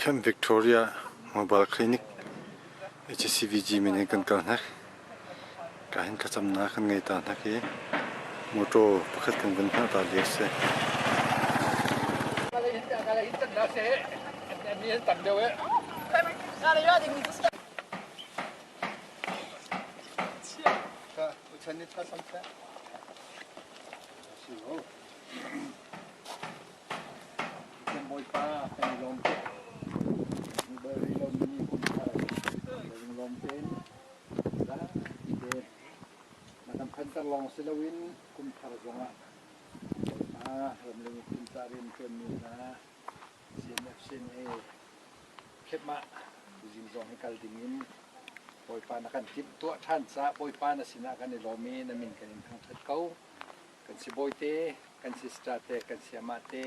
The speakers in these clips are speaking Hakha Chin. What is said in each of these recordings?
Camp Victoria Mobile Clinic HCVG min in kan kal hnek. Ka hin thlacamnak kan ngei ta hnek i motor pakhat kan vun hngah ta lio si. Bawipa kan i lawm tuk. Bari lomi kum thar lawm tein zapi te na kan phanter lawng si loin kum thar zongah Bawipa ramleng miphun ca rian ṭuanmi hna CNF CNA khepmah tuzing zong hi kal dingin Bawipa na kan timhtuah ṭhan caah Bawipa na sinah kan i lawm i na min kan in thangṭhat ko. Kan sibawi te, kan sister te, kan sayamah te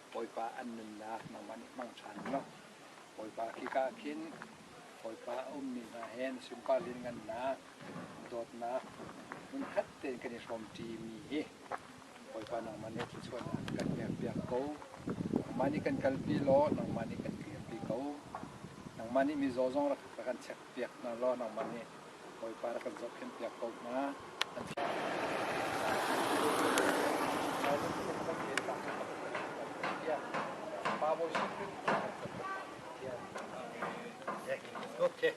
Bawipa an nunnak nangmah nih hmang ṭhan law Bawipa khika ah khin Bawipa a ummi hna he na sunpar lianngannak, dawtnak hmunkhat tein kan i hrawmṭimi hi Bawipa nangmah nih thluachuahnak kan pekpiak ko. Nangmah nih kan kalpi law nangmah nih kan kirpi ko. Nangmah nih mizaw zong rak kan checkpiak hna law nangmah nih Bawipa rak kan zohkhenhpiak ko hna. Okay.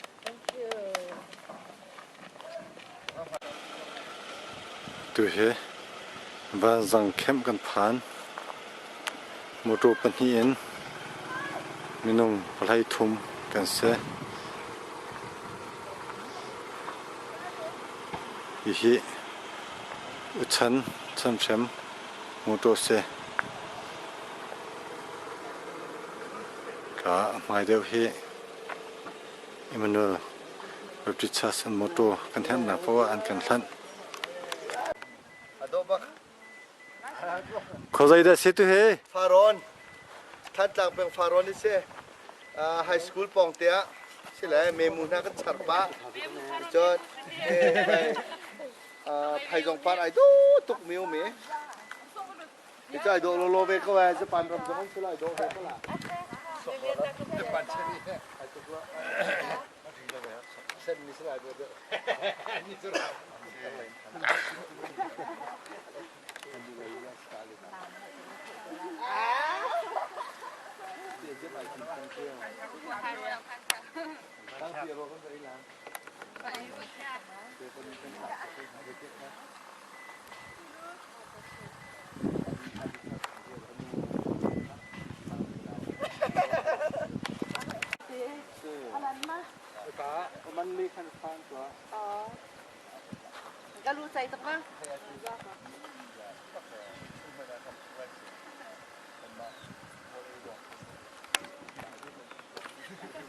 Tu hi vanzang kemh kan phan. Motor pahnih in minung 13 kan si. Hihi uchan chanhrem motor si. Ka hmai deuh hi Emmanuel Baptist Church an motor kan herhnak paoh ah an kan hlanh. Khuazei dah si tu hi? Farrawn. Thantlang peng Farrawn i si. High school pawng te ah si le memu hna kan char pah. Cun phaizawng par ai dawh tuk mi um i. Cu ai dawh lawlaw ve ko ai Japan ram zong um si lai dawh ve ko la. Japan cherry he ai tuk lo. Sen mi si lai dawh deuh. Ni cu ra.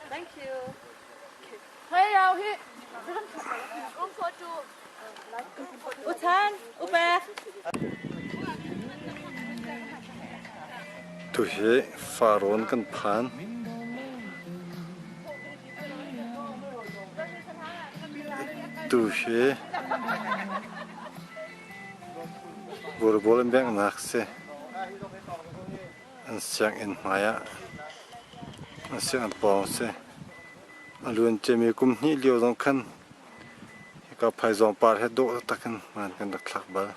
Thank you. Hey, au hi. Uchan, upe. Tu hi Farrawn kan phan. Tu hi Burbol in biaknak si. An sianginn hmai ah an sianginn pawng si. A luan ciami kum hnih lio zong khan hika phaizawng par he dawh taktak in hmaan kan rak thlak bal.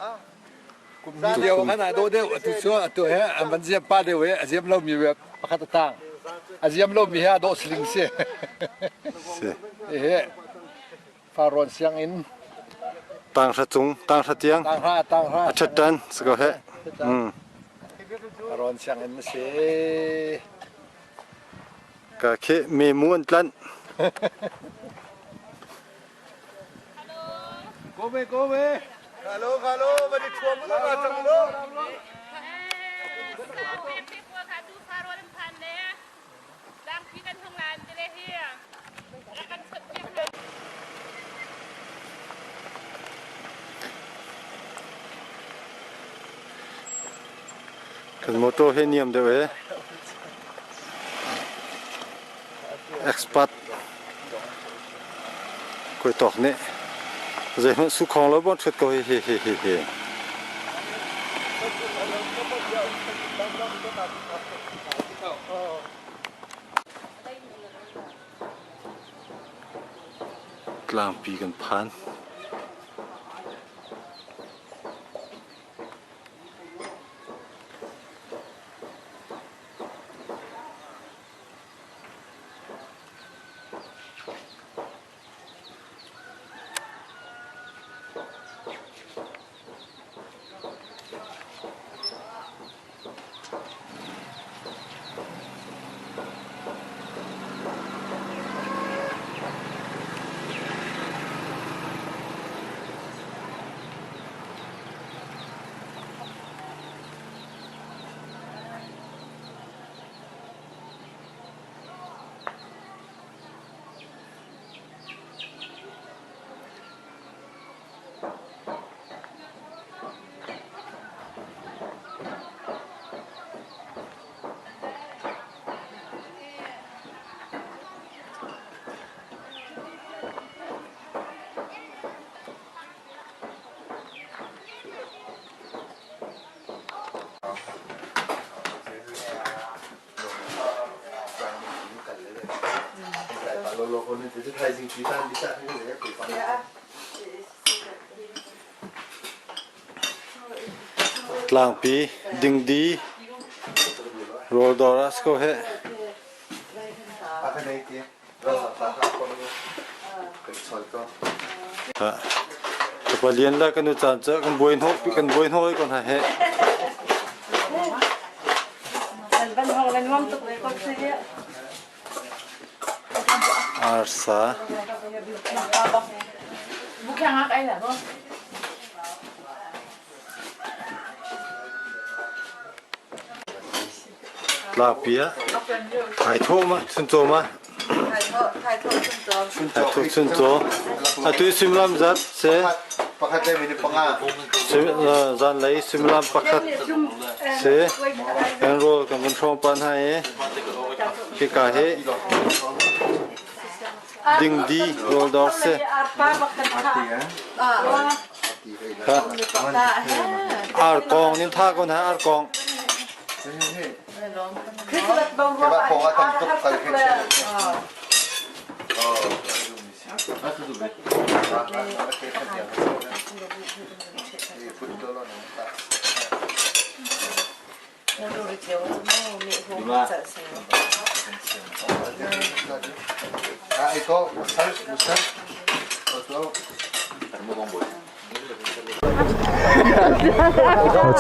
Kum hnih lio khan aa dawh deuh atu cu atu he an van ziam pah deuh i a ziam lomi pakhat a tang. A ziam lomi he aa dawh siling si. Si. Hihi Farrawn sianginn. Tanghra cung, tanghra tiang. Tanghra, tanghra. A ṭhat ṭan, si ko heh. Farrawn sianginn a si. Ka khi memu an tlanh. Go ve, go ve. Halo, halo, van i thuam lo ma cang lo. Kan motor hi niam deuh e. Expert koi tawk nih zeihmanh su khong lo bon thut ko hi hi hi hi hi. Tlangpi kan phan. Tlangpi dingdi rawldawr ah si ko heh. Palian la kan u caan cu kan buai hnawh kan buai hnawh ko hna heh. Arsa. Tlakpi ah thaithawh ma chuncaw ma thaithawh chuncaw atu suimilam zat se pakhat le minute panga zanlei suimilam pakhat se kan rawl kan vun hrawng pa hna i hika hi dingdi rawl dawr se Arkong nin tha ko na arkong.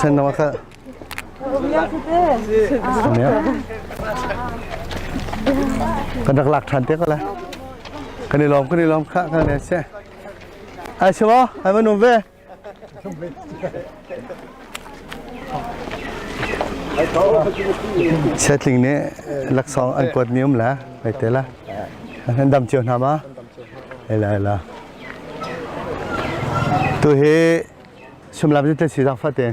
Chen nama kha. Kan rak lak ṭhan te ko la. Kan i lawm kan i lawm kha kan ne se. Ai siwa, ai manum ve. Settling nih laksawng an kuatmi um la hei te la an dam cio hna ma hei la hei la tu hi sumlam cu si zang fate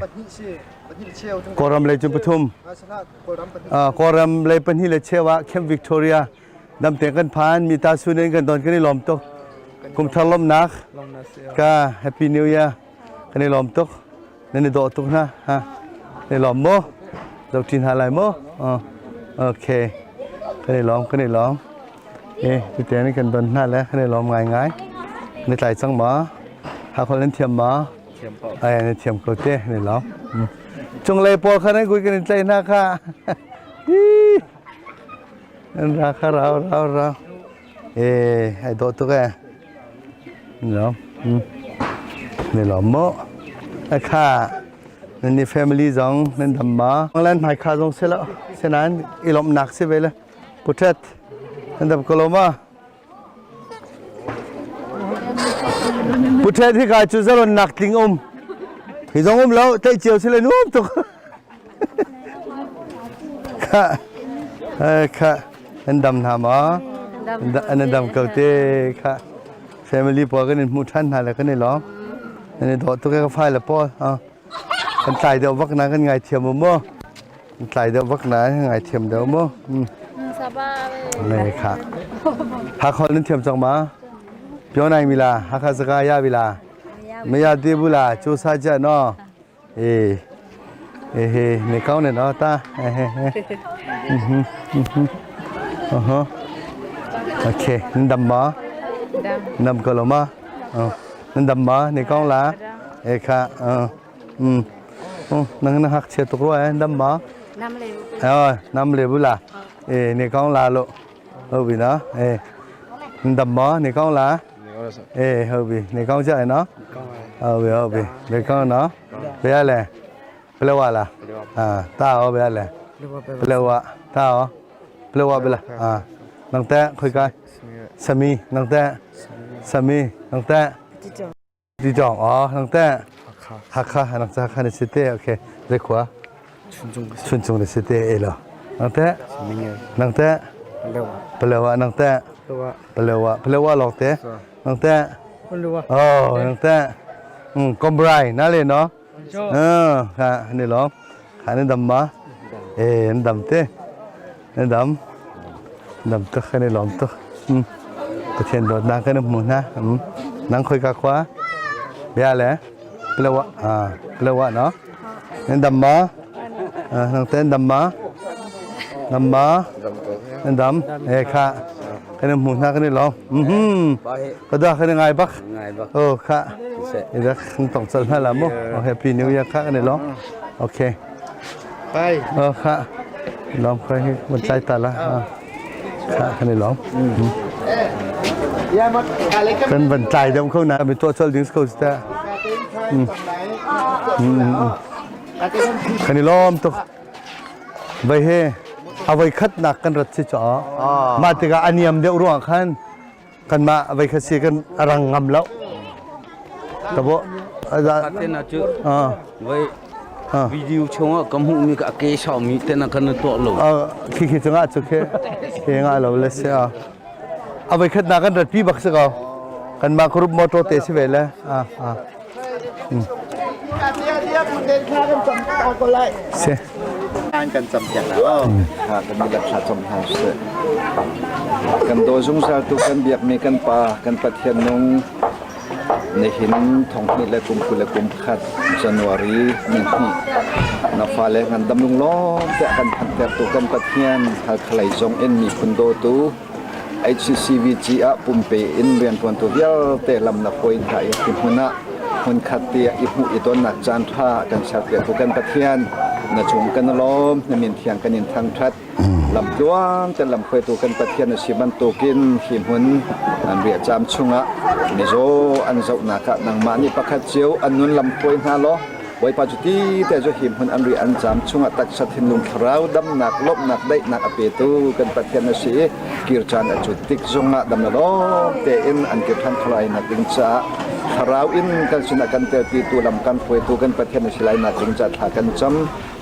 Kawlram lei cu pathum Kawlram lei pahnih le cheu ah Camp Victoria Damte kan phan mi ta sun in kan don kan i lawm tuk. Kum thar lawmnak ka Happy New Year kan i lawm tuk. Nan i dawh tuk hna ha. Nan i lawm maw? Zo ṭin hna lai maw? Okay. Kan i lawm kan i lawm. Eh, tute kan don hna le kan i lawm ngai ngai. Na tlai cang ma? Hakhol nan thiam ma? Ai na thiam ko te, nan i lawm. Cunglei pawl kha nan kui kan in tlaih hna kha. Ra kha rau rau rau. Eh, ai dawh tuk eh. No. Ne lawm mu. A kha nan ni family zong nan dam ma. Lan hmai kha zong se lo. Senan i lawmhnak si ve le. Putret. Nan dam ko lo ma. Putret hi ka cu zaron nak tling um. Hi zong um lo, tlaih cio si le nuam tuk. Kha kha an dam hna maw? An dam ko te kha. Family pawl kan in hmuh ṭhan hna le kan i lawm. Nan i dawh tuk e ka file pawl. Kan tlai deuh vak na kan ngaithiam u mu. Kan tlai deuh vak na kan ngaithiam deuh mu. Ne kha. Hakha nan thiam cang ma? Pyo nai mi la, Hakha saka ya bi la. Maya te bu la, chu sa cha no. Eh, eh, eh, ne kau ne no ta. Eh, eh, eh. Mhm, mhm. Uh-huh. Okay, nan dam ma? Nam ko lo ma? Nan dam ma? Ni kong la? E kha. Nang na hak chia tuk rua eh dam ma? Nam le. Eh, nam le bu la. E ni kong la lo. Ho bi na. E. Dam ma? Ni kong la? E ho bi. Ni kong cha no? Ho bi ho bi. Ni kong no? Be le. Palawa la. Ah, ta ho be le. Palawa. Ta ho. Palawa be la. Ah. Nang te khoi kai. Sami nang te. Sami nang te. Ti jong oh nang te. Hakha nang cha kha ni si te okay. Le khua. Chunchung ni si te e lo. Nang te. Nang te. Palawa nang te. Palawa Palawa lok te. Nang te. Oh nang te. Kombrai na le no. Kha ni lo. Kha ni dam ma. E an dam te. An dam. Dam tuk kan i lawm tuk. Pathian dawtnak kan hmu hna. Nang khoi ka khua? Bia le? Palawa. Ah, Palawa no? Nan dam ma? Nang te dam ma? Dam ma? Nan dam? E kha. Kan hmu hna kan i lawm. Ka da kan ngai bak. Oh kha. Ida tong chal hna la mu. Oh happy new year kha kan i lawm. Okay. Bye. Oh kha. Lawm khoi hi mun tlai ta la. Kha kan i lawm. Kan van tlai deuh kho na mi tuah chol ding ko ta. Kan i lawm tuk. Vai he a voi khat nak kan rat si cho. Mah tikah a niam deuh ruang khan kanmah voi khat si kan a rang ngam lo. Tabo Tena cu voi video chungah ka hmuhmi ka ke saumi tena kan tuah lo. Khi khi cungah cu khi khi nga lo le si a. A voi khat nak kan rat pi bak si ko. Kanmah group motor te si ve le. Si. Kan cam piak la. Kan mi thla cam hna seh. Kan daw zungzal tu kan biakmi kan pa kan Pathian nung nihin thonghnih le kum 20 le kum khat January ni hnih na fale ngan dam lunglawm tiah kan phanter tu kan Pathian Halkhalei zong in miphun dawtu HCCVG ah pumpe in rianṭuantu vialte lam na hruai hna i hi hmun ah hmunkhat tiah i hmuh i tonnak caan ṭha kan serpiaktu kan Pathian na cung kan i lawm na min thiang kan in thangṭhat lamtluang ten lamhruaitu kan Pathian na si bantukin hi hmun an riahcaam chungah mizaw an zohnak ah nangmah nih pakhat cio an nun lamhruai hna law Bawipa cu ti te cu hi hmun an ri an caam chungah taksa thinlung thlarau damnak lawmhnak daihnak a petu kan Pathian a si i kir caan a cut tik zongah dam le lawm tein an kir ṭhan kho lai nak ding caah thlarau in kan sinah kan telpitu lam kan hruaitu kan Pathian a si lai nak ding caah thla kan cam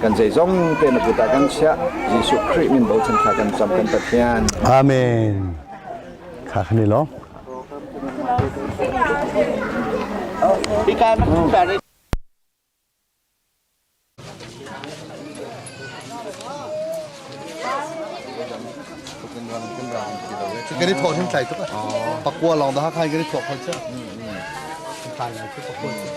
kan zeizong te na kut ah kan chiah Jesuh Khrih min bochan thla kan cam kan Pathian. Amen. Kha khan i lawm. Kan i thawh hin tlai tuk pakua lawng dah khan kan i thawh kho chiah. Tlai ngai cu pakua cu.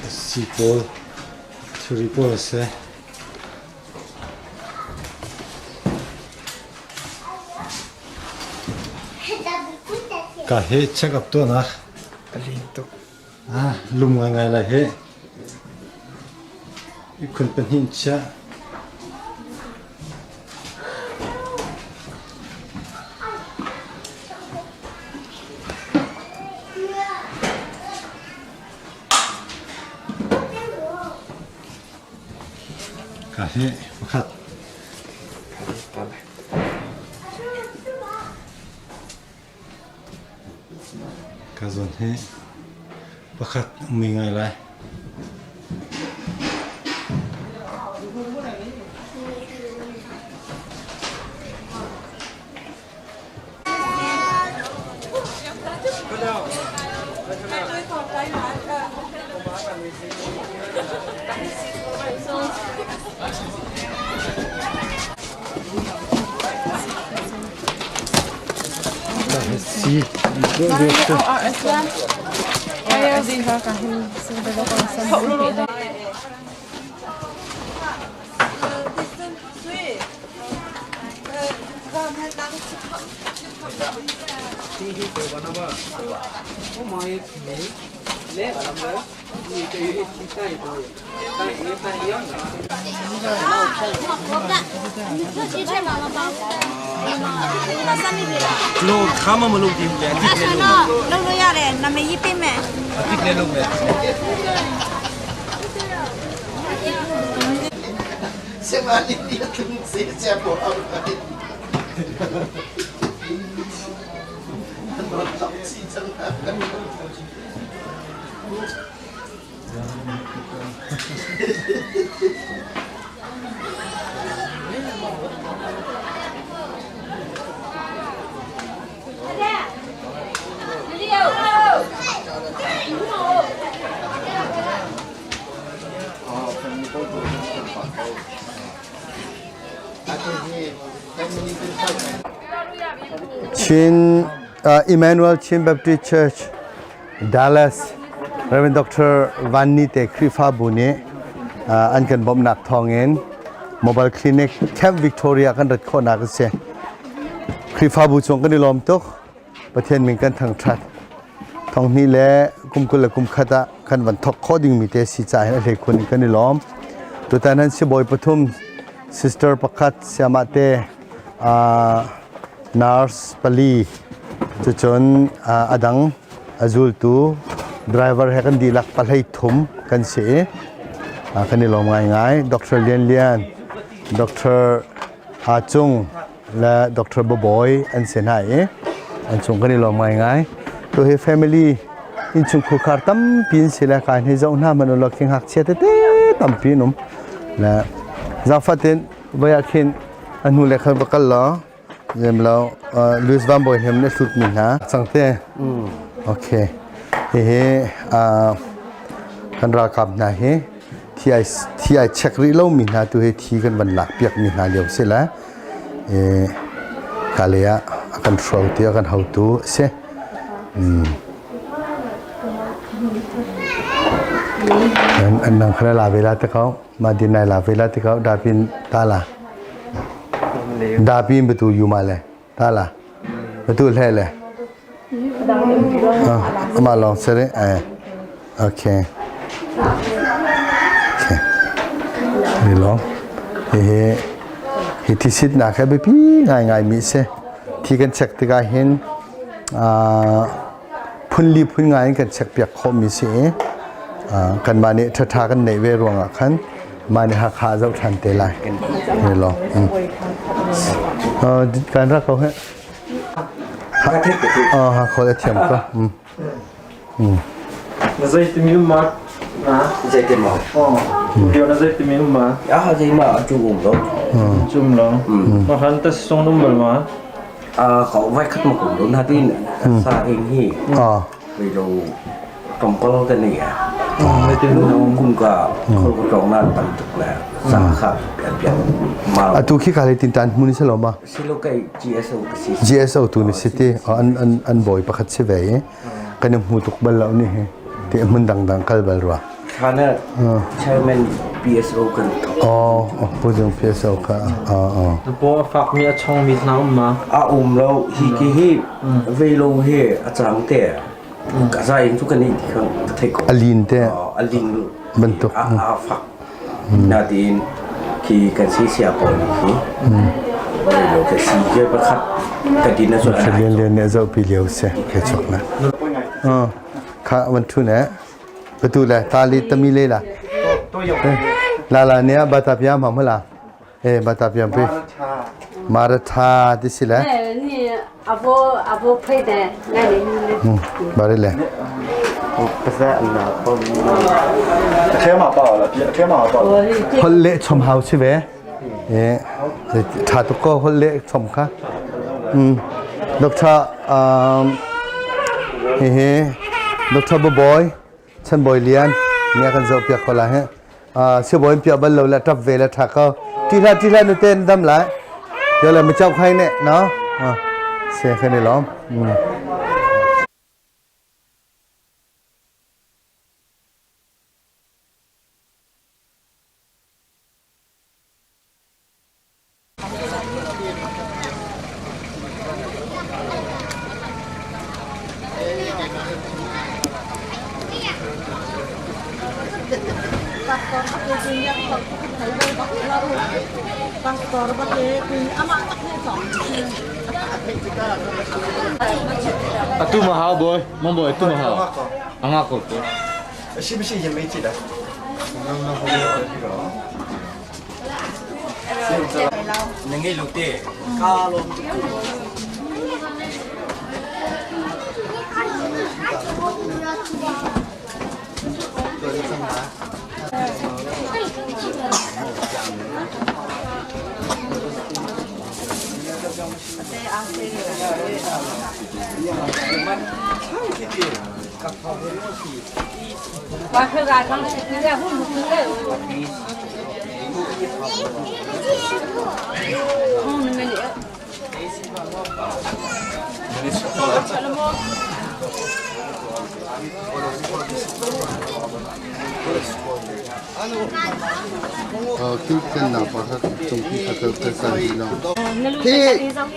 Si pawl thuri pawl a si. Ka he check up tuahnak. A lin tuk. Ah, lum ngaingai lai he. Ihkhun pahnih chiah. Ka he pakhat. Ka zawn hi pakhat ummi ngai lai. Si. Chin Emmanuel Chin Baptist Church Dallas Reverend Dr. Van Ni te Khrihfabu nih an kan bawmhnak thawngin Mobile Clinic Camp Victoria kan rat khawhnak a si. Khrihfabu cung kan i lawm tuk. Pathian min kan thangṭhat. Thonghnih le kum 20 le kum khat ah kan van thawk khawh dingmi te si caah hin a hleikhun in kan i lawm. Tutan han sibawi pathum, sister pakhat, siamah te nurse pali, cucun a dang a zultu driver he kan dihlak pahlei thum kan si i kan i lawm ngaingai. Dr. Lian Lian, Dr. Ha Cung le Dr. Babawi an si hna i an cung kan i lawm ngaingai. Tu hi family innchungkhar khar tampi an si le kai hi zoh hna hmanh ulaw khi ngakchia tete tampi an um. Le zaangfah voi ah khin a hnu le khan va kal law zem lo Louis Van Bawi hem na hlut mi hna cangte. Okay. Hihi kan ralkap hna hi thi ai thi ai check rih lomi hna tu hi thi kan van lak piak mi hna lio si le kale ah a kan hruaitu a kan hotu a si. An nang khara la ve la te ko ma din nai la ve la te ko da pin ta la da pin batu yu ma le ta la batu hle le ama long sere eh okay okay ni long he he hi thi sit na kha biapi ngai ngai mi se thi kan check tikah hin phunli phun ngai in kan check piak khawh mi si i kanmah nih ṭhaṭha kan neih ve ruangah khan mah nih Hakha zoh ṭhan te lai. Ni lo. Kan rak ko he. Ha khol a thiam ko. Na zei timi um ma? Na zei te ma? Oh. Dio na zei timi um ma? Ah zei ma chu um lo. Chum lo. Ma han ta song um bal ma? À có vài khách mà cũng lớn hạt tin sa eng hi. Vì đồ trong có cái này à. Cũng cả không có trong nan tầm tục là sa khá bian ma. Atu khi ka le tin tan mun se lo ma? Silo kai GSO ka si. GSO tu ni city an an an boy pakhat si ve i kan i hmu tuk bal lo ni hi ti hmun dangdang kal bal rua. Khana chairman PSO kan Oh, oh pu PSO ka. Oh, oh. Na paw a fak mi a chong mi hna um ma? A um lo hi ki hi velo he a chang te ka za in chu kan i ti khang ka thei ko. A lin te. A lin bantuk. A fak na tiin khi kan si sia pawl nih khi lo ka si ke pakhat ka din na chuan lian lian ne zo pi lio se ke chok na kha wan thu ne batu le tali tami le la la la ne ba ta pya ma la e ba ta pya pe maratha ti si le ni abo abo phei de na ni ba re le ဟိုလေချုံဟောရှိပဲအဲထာတကောဟိုလေချုံခါอืมဒေါက်တာအမ်ဟေဟေဒေါက်တာဘဘွိုချန်ဘွိုလီယန်เนี่ยกันจะเปียกคนละฮะอ่าเชื่อบอยเปียกบัลโลละทับเวละทักเขาทีละทีละนุเต้นดำละเดี๋ยวเราไม่เจ้าใครเนี่ยเนาะอ่าเสียแค่นี้ล้อมอืม Atu ma hau boy, mong boy tu ma hau. Anga ko ko. 是不是也没记得？ Na ngei lo te. Ka lom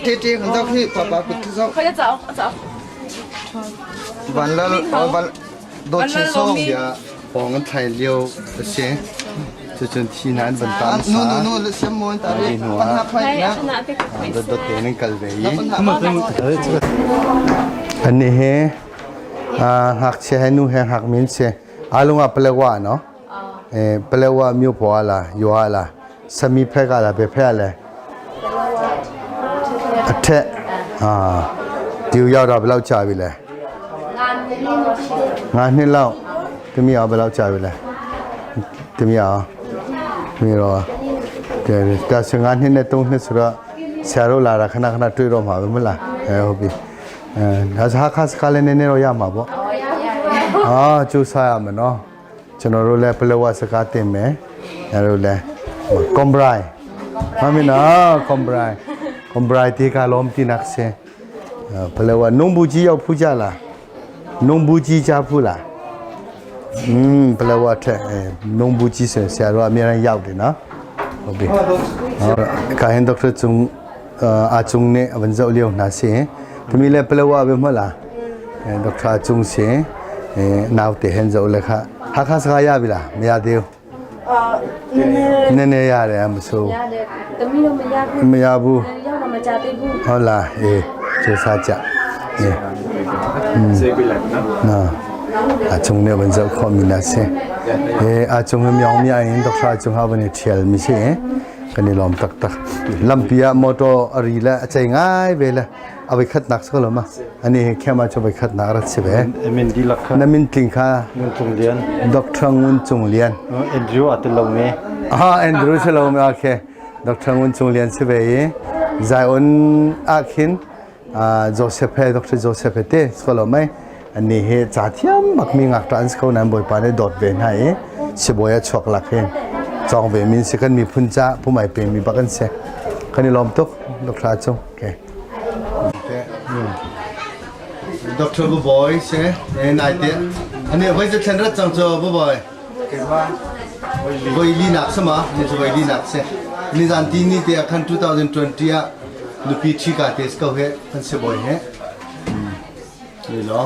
这这很早去，爸爸不知道。 快点走走。完了，完，都吃素呀。 ปองกันไทยเลียวเสียจะจนที่นั้นบรรดา 啊，no no no，先摸打的，把它快点。 ดดเตนึงกัลเวยอันนี้เฮအာหักเชဟနုဟဲหักမင်းချေအလုံးကပလက်ဝနော်အဲပလက်ဝမြို့ပေါ်လာရွာလာဆမီဖက်ကလာပဲဖက်လဲအထက်အာဒီရောက်တော့ဘယ်လောက်ကြာပြီလဲငါနှစ်လောက်တမီအောင်ဘယ်လောက်ကြာပြီလဲတမီအောင်မီတော့တယ်ဒါစငါနှစ်နဲ့သုံးနှစ်ဆိုတော့ဆရာတို့လာတာခဏခဏတွေ့တော့မှာပဲမလားအဲဟုတ်ပြီအဲဒါဆိုဟာခါစကလည်းနည်းနည်းတော့ရမှာပေါ့အာကျိုးစားရမယ်နော်ကျွန်တော်တို့လည်းပလောဝစကားတင်မယ်အဲတို့လည်းကွန်ဘရိုင်မမီနော်ကွန်ဘရိုင်ကွန်ဘရိုင်တီကလုံးတီနက်ဆေပလောဝနုံဘူးကြီးရောက်ဖူးကြလားနုံဘူးကြီးကြားဖူးလား อืมဘလဝတ်တဲ့နုံဘူးကြီးဆရာတို့အများကြီးရောက်တယ်နော်ဟုတ်ပြီဟုတ်ကာဟင်ဒေါက်တာကျုံအာကျုံနဲ့ဝန်ဇောလျောနာစင်တမီလည်းဘလဝပဲမဟုတ်လားအဲဒေါက်တာကျုံစင်အဲနောက်တဲ့ဟန်ဇောလက်ခဟာခါစကားရပြီလားမရသေးဘူး အာနည်းနည်း နည်းနည်းရတယ်မဆိုး ရတယ်တမီးတော့မရဘူး မရဘူး ရောက်တော့မကြသေးဘူး ဟုတ်လားအေးစူးစမ်းကြအေးနော်အချုံနဲ့ဝန်ဇောခေါ်မီနာစင်အေးအချုံမြောင်မြရင်ဒေါက်တာကျုံဟာဘနေချယ်မရှိရင်ကနေလောမ်တက်တက်လမ်ပီယာမော်တော်အရီလာအချိန်ငိုင်းပဲလာအဝိခတ်နက်စကလမအနေခဲမချဘခတ်နာရတ်စီပဲ Min di lakha နမင်တင်ခါ ngun chung lian ဒေါက်တာငွန်းကျုံလျန် Andrew atel lo me အာအန်ဒရူးစလုံးโอเคဒေါက်တာငွန်းကျုံလျန်စီပဲဇိုင်အွန်အခင်းအာဂျိုဆက်ဖဲဒေါက်တာဂျိုဆက်ဖဲတေစကလမဲအနေဟေဇာတီယမ်မကမီငါတန်စကောနမ်ဘွေပါနေဒေါ်ဘဲနိုင်စီဘွေချောကလာခဲจองเวมินสิกันมีพุนจ้าผู้ใหม่เป็นมีบักกันเสคันนี้ลอมตุกดอกทราจงโอเคดอกเตอร์บอยเสนายเตอันนี้ไว้จะเทนรัดจังจอบอย voi li nak sama ni so voi li nak se ni zan ti ni te akhan 2020 a nupi thi ka te sko he kan se boy he ni lo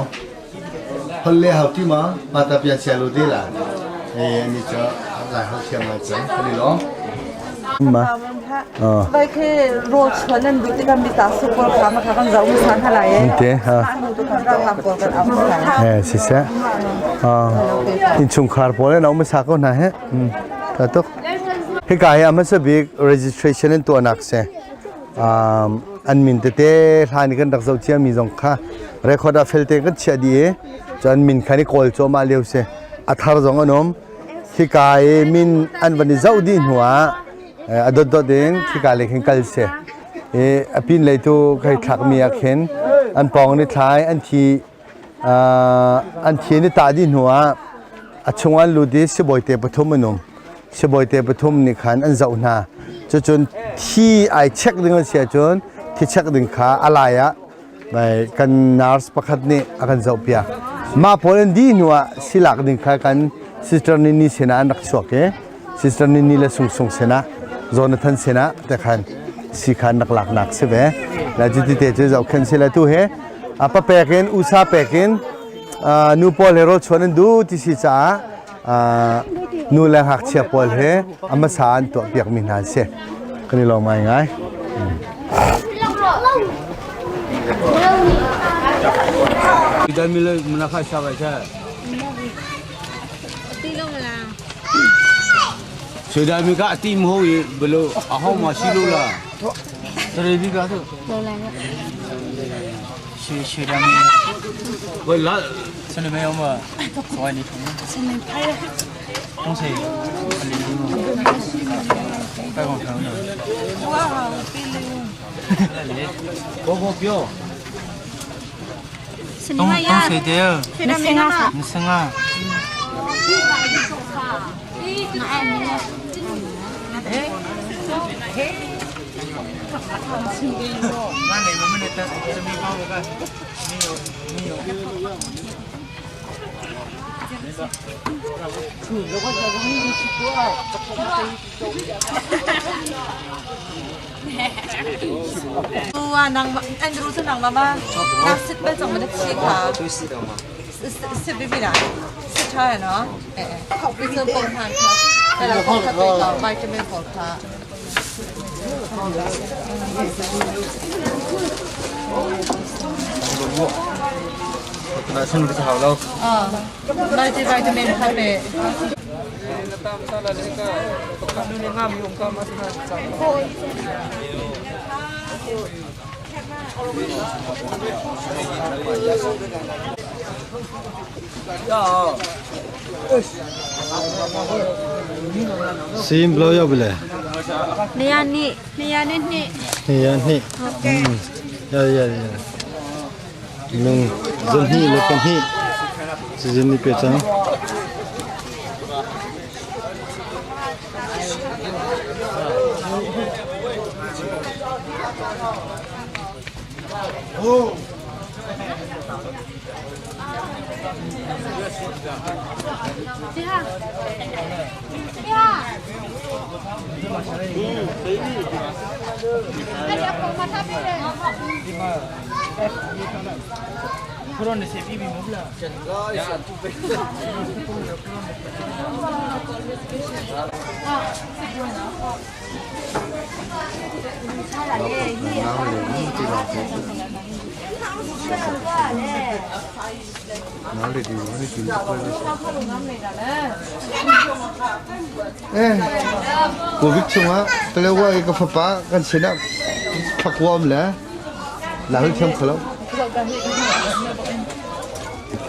hol le hau ti ma ma ta pya sia lo de la e ni cha lai hau thiam la cha ni lo ma ไว้คือโรชวนนั่นดูที่กันมีตาสุกปลามาค่ะกันเจ้ามุสันหลาย te ha ดูกันรังลำปกันเอาค่ะ eh si se ah in chung khar pole na ma sa ko na he ta tok he ka ya ma sa big registration in to nak se um an min te te hlan kan rak zo chia mi zong kha record a fel te kan chia di e chan min khani kol cho ma leu se athar zong anom khi kai min an vani zau di nuwa adot dot in khi ka le khin kal se e apin lei tu khai thak mi a khen an pong ni thlai an thi an thi ni ta di nuwa a chungan lu di si boi te pathum anum si boi te pathum ni khan an zau na chu chun thi ai check ding an sia chun thi check ding kha alaya bai kan nurse pakhat ni akan zau pia ma polen di nuwa silak ding kha kan sister ni ni sena an rak chuak e sister ni ni le sung sung sena Jonathan sena te khan si khan nak lak nak se ve la ju ti te chu zau khan se la tu he apa pekin usa pekin nu pol hero chuan du ti si cha. Nu le ngakchia pawl he a hmasa an tuahpiakmi hna an si. Kan i lawm ngaingai. Sudami ka tim ho i belo aho ma si lo la. Tare bi ka tu. ရွှေရွှေတမ်း Wai la စနေမေအောင်မဆွိုင်းနေထုံးစနေဖိုင်တုံးစေအလီလူပိုက်ကောင်ထောင်းနေ go go pyo. တုံးတုံးစေတဲ့ နေ မစငါ 啊，能 Andrew 是能妈妈，那是不怎么的气卡？是是比比啦，是差喏，哎哎，医生帮他看，再来帮他对到维他命帮他。 Na sun ka hau lo. 啊，来这维他命他呗。 စီးဘလို့ရောက်ပြီလဲ နေရနေ့နေရနေ့နှစ် နေရနှစ်ဟုတ်ကဲ့ရရရရလုံဇန်ဟီလကန်ဟီစီဇန်နိပေချန် ဒီဟာဒီဟာအဲ့ဒီအပေါ်မှာထားပြီးတယ် နားလေဒီဝိဒီပွဲလေးအဲကိုဗစ်ချုံကတလောကကဖပါကန်စနာဖကွမ်လာလာဟချုံခလော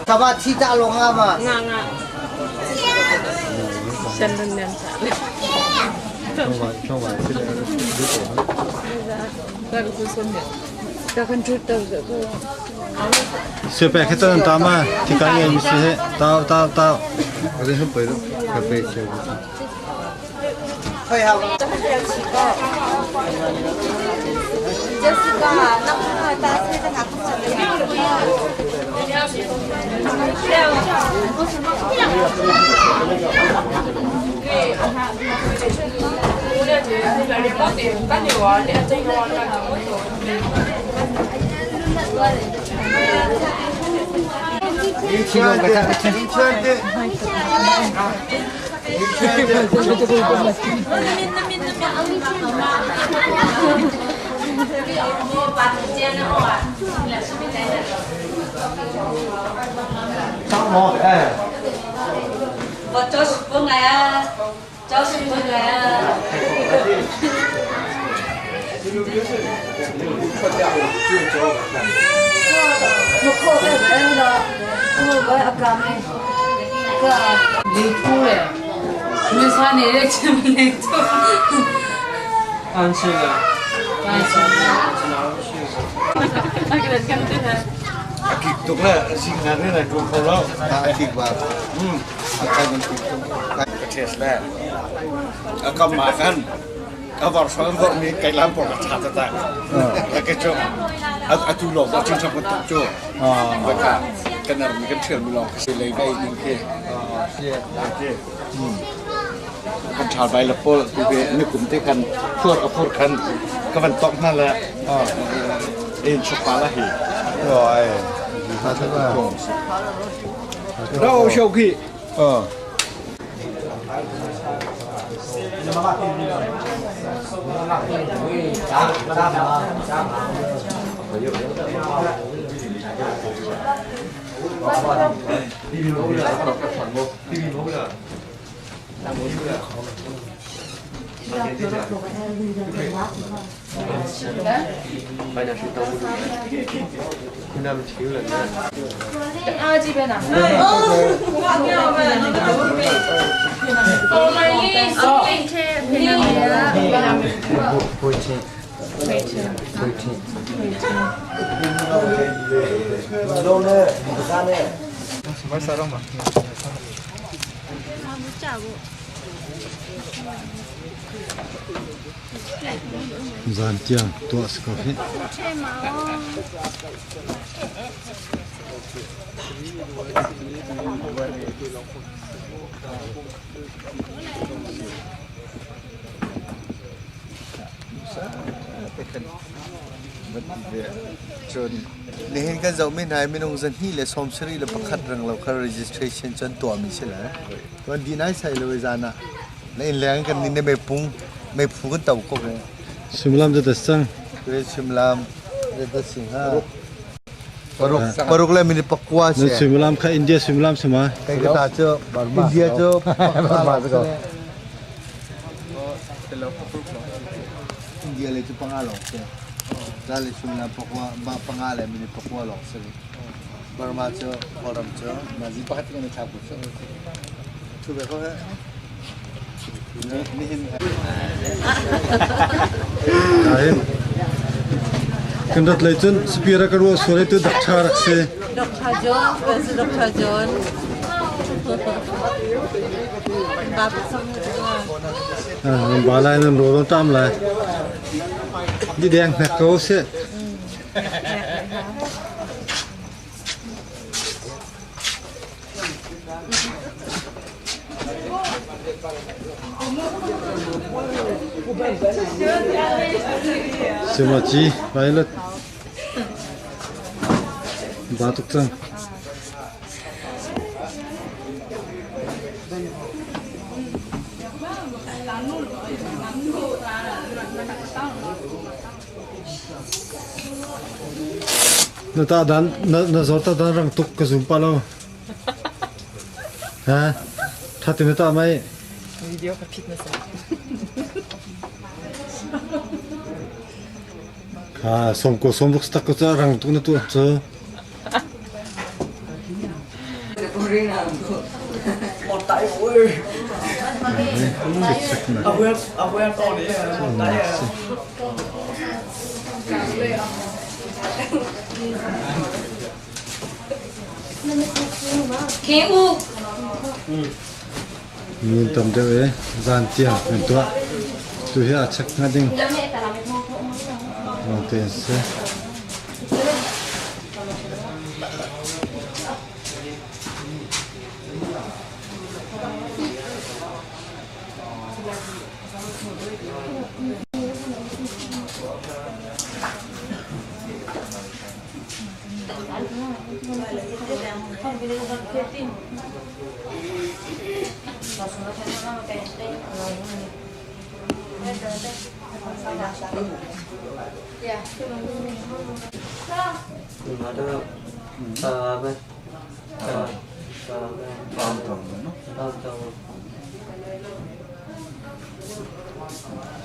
ကဘာချီတာလောငါမ ငါငါစန်နန်စာ ချောင်းပါချောင်းပါစစ်တယ်ဒီပေါ် ဒါကဆုံးမြဒါကန်ထတာကို ဆွေပဲခက်တဲ့တာမဒီကနေ့မစီတာတာတာ အဲ့ဒါဟိုပဲခပဲချေဘူး 这是个那个大车的拿过 ချီလုံးကတ 我招是不来啊，招是不来啊。 လေထိုးတယ်မင်းစားနေတဲ့ချင်မလေးထိုး အန်ချီလာ ဘာချင် ကျွန်တော်ရှိ အဲ့ဒါကန်တဲ့ Tuk la sing na ne na tu kho lo. တာအတိပါอืมအခိုင်အ Ka test la. A kam ma kan. A var sa var mi kai lam por ka cha ta ta. La ke cho. A a tu lo ba chung cham ka tuk cho. Ba ka kan nar mi kan thel mi lo ka se lei bai ning ke. အာရှေ့ Kan chal bai la pol tu be ni kum te kan phur a phur kan ka van tok na la. En chok pa la hi. ဟောအဲဟာသဘာ Đâu show khi. အော် Zan tiang tuah si ko hih. Cun nihin kan zohmi hna hi minung 231 renglo kha registration cu an tuahmi si le tuan dih nai sai lo i zan ah na inn leng kan nin meipung meiphu kan to ko ve. Suimilam cu das cang. Suimilam das sing ha. Paruk le minute pakua si. Suimilam kha India suimilam si ma? Kai ka ta cu India cu Burma cu. India le cu panga lawng si. Za le suimilam pakua panga le minute pakua lawng si. Burma cu Kawlram cu nazi pakhat kan i thlak bu cu. Thu ve ko he. Nihin Nain kan rat lei cun spear ka ruah sual tu dakṭha rak si. Dr. John, where's Dr. John? Ba lai nan ro tam lai. Di deng hnek ko si. Simaci pilot ba tuk cang. Na ta dan na zor ta dan rang tuk ka zum pa lo. Ha? Tha te na ta mai. Video ka phit na sa. Kha som ko som ruk tak ko cha rang tuk na tu chu. Min tam deuh e zan tiang kan tuah. Tu hi a chek hnga ding. Lawng te an si.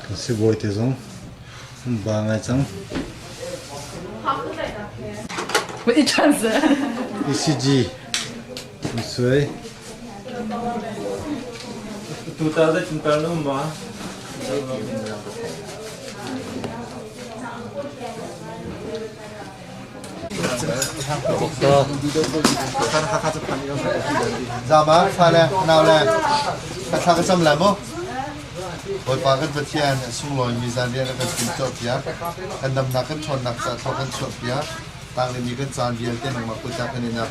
Kan sibawi te zong an ba ngai cang. ECG an suai. Zama fale nau le ka thla ka cam lai mu. Bawipa kan Pathian a sunglawi mi zanriah na kan timhtuah piak. Kan damnak kan ṭhawnnak ca thlawh kan chuah piak. Tanglimi kan caan vialte nangmah kut ah kan in ap.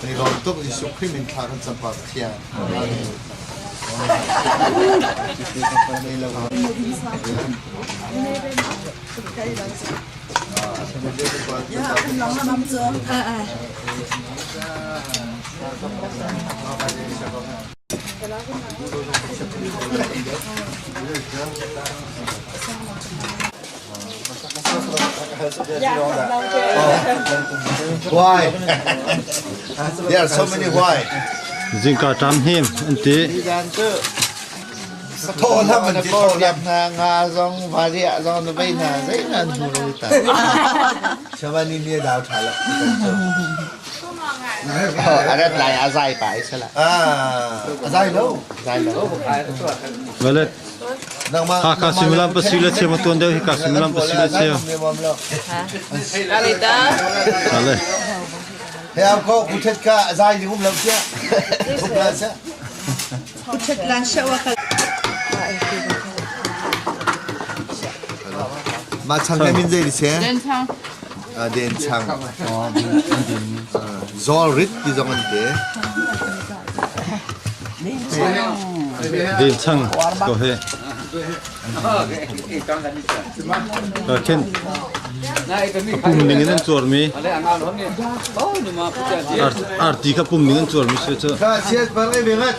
Kan i lawm tuk Jesuh Khrih min thla kan cam pa Pathian. Amen. Why? There are so many why. Zingka ṭam him an ti. Thaw lam an ti thaw lam hna nga zong varia zong na vei hna zei na an hmu lo ta. Shamani ni dau tha lo. A rat lai a zai pa i sala. Ah, a zai lo. Zai lo. Valet. Hakha suimilam pasi le cheu ma tuan deuh hika suimilam pasi le cheu. Ale. He am ko kuthet ka zai ding um lo sia. Thuk la sia. Kuthet lan shawa ka. Ma chang ne min zei se? Den chang. Den chang. Zol rit ti zong an te. Den chang ko he. Khin pum ning in an cuarmi arti kha pum ning an cuarmi si cu. Ka siat bang ei bengat.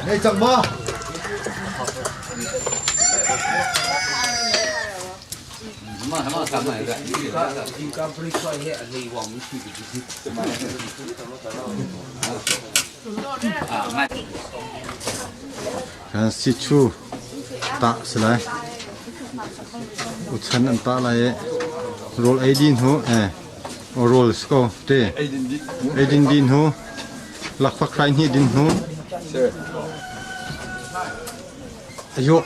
Nei cang ma. Kan sichu tah si lai. Uchan an tah lai i rawl ei din hu eh rawl si ko te ei din din hu lakphak hrai hnih din hu ayo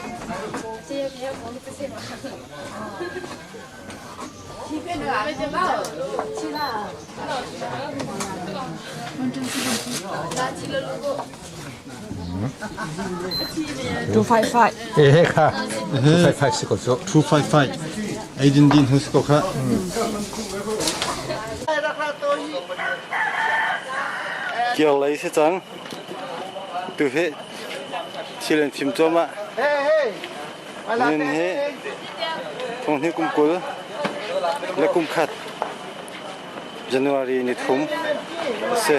255. Eh kha 255 si ko cu. 255 ei din din hu si ko kha. Kial lei si cang. Tu hi thil an thim cuahmah. Nin hi thonghnih kum 20 le kum khat January ni thum a si.